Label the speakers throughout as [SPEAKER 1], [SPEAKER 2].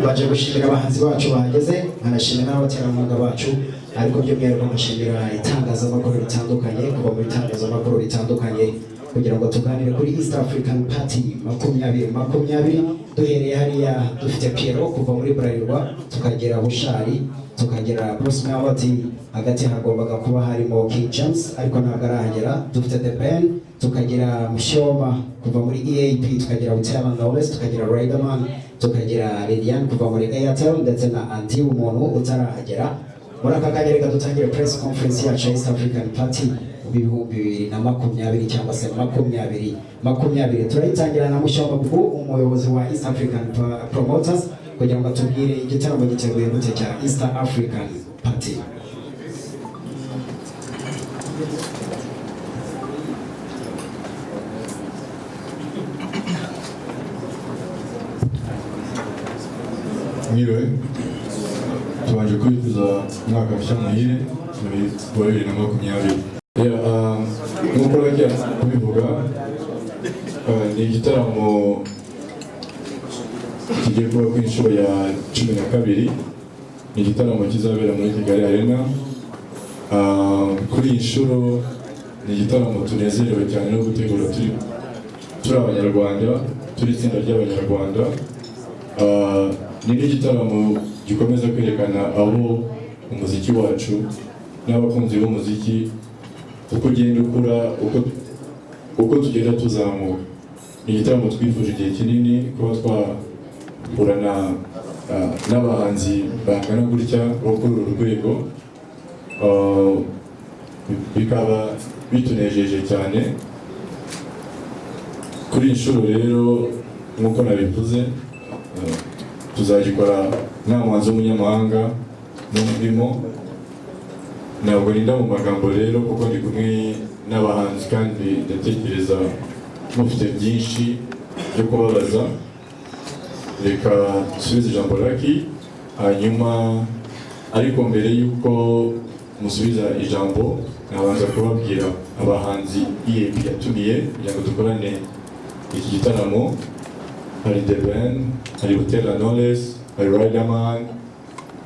[SPEAKER 1] Baje gushimira abahanzi bacu bahageze, nkanashimira n'abaterankunga bacu, ariko by'umwihariko nkashimira itangazamakuru ritandukanye, kuva mu bitangazamakuru bitandukanye, kugira ngo tuganire kuri East African Party 2020. Duhereye hariya, dufite Pierrot kuva muri Bralirwa, tukagera Bushali, tukagira Bruce Melody, hagati hagombaga kuba harimo King James ariko ntabwo arahagera. Dufite The Ben, tukagira Mushyoma kuva muri EAP, tukagira Butera Knowless, tukagira Riderman, tukagira Lilian kuva muri Airtel, ndetse na Andy umuntu utarahagera. Muri aka kanya reka dutangire press conference yacu ya East African Party mu 2020 cyangwa se 2020. Turayitangira na Mushyoma Bubu, umuyobozi wa East African Promoters, kugira ngo atubwire igitaramo giteguye gute cya East African Party.
[SPEAKER 2] Mwiriwe. Tubanje kwifuza umwaka mushya muhire muri wa 2020. Yeah, nk'uko nagiye kubivuga, ni igitaramo kigiye kuba ku inshuro ya 12. Ni igitaramo kizabera muri Kigali Arena. Kuri iyi nshuro ni igitaramo tunezerewe cyane no gutegura, turi Abanyarwanda, turi itsinda ry'Abanyarwanda. Ni n'igitaramo gikomeza kwerekana aho umuziki wacu n'abakunzi b'umuziki uko ugenda ukura, uko tugenda tuzamuka. Ni igitaramo twifuje igihe kinini kuba twahura n'abahanzi bangana gutya bo kuri uru rwego, bikaba bitunejeje cyane. Kuri iyi nshuro rero, nk'uko nabivuze, tuzagikora nta muhanzi w'umunyamahanga n'urimo. Ntabwo ninda mu magambo rero, kuko ndi kumwe n'abahanzi kandi ndatekereza mufite byinshi byo kubabaza. Reka dusubize ijambo Lucky. Hanyuma ariko mbere y'uko musubiza ijambo, nabanza kubabwira abahanzi EAP yatumiye kugira ngo dukorane iki gitaramo. Hari The Ben, hari Butera Knowless, hari Riderman,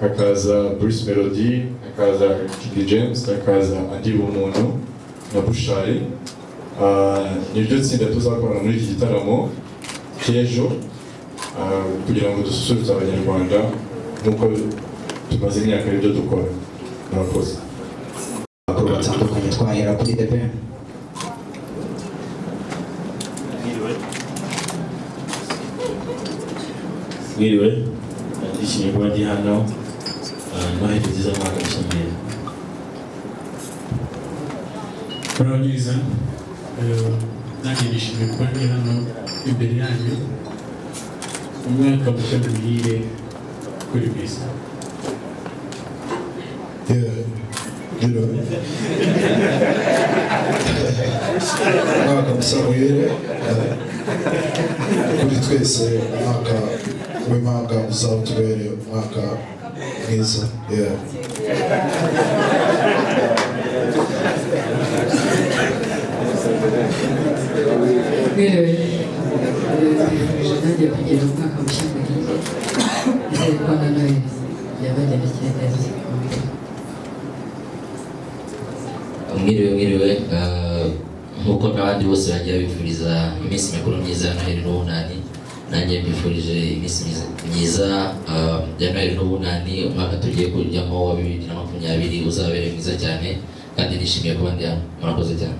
[SPEAKER 2] hakaza Bruce Melody, hakaza King James, hakaza Andy Bumuntu na Bushali. Niryo tsinda tuzakorana muri iki gitaramo cy'ejo, kugira ngo dususurutse Abanyarwanda nk'uko tumaze imyaka aribyo dukora. Murakoze.
[SPEAKER 1] Bakuru batandukanye, twahera kuri The Ben.
[SPEAKER 3] Mwiriwe, mwiriwe. Ndishimye kuba ndi hano. Noheli nziza, mwaka mushya mwiza.
[SPEAKER 4] Muraho neza. Nanjye nishimiye kuba ndi hano imbere yanyu. Umwaka mushya muhire kuri mwese.
[SPEAKER 5] Yeah, umwaka mushya muhire kuri twese, umwaka w'impanga uzawutubere umwaka mwiza, yeah.
[SPEAKER 6] Mwiriwe. Mbifurije nanjye kugira umwaka mushya muhire. Nizere ko na Noheli yabagendekeye neza.
[SPEAKER 7] Mwiriwe, mwiriwe. Nk'uko n'abandi bose bagiye bifuriza iminsi mikuru myiza ya Noheli n'Ubunani, nanjye mbifurije iminsi myiza ya Noheli n'Ubunani. Umwaka tugiye kujyamo wa 2020 uzabere mwiza cyane, kandi nishimiye kuba ndi hano. Murakoze cyane.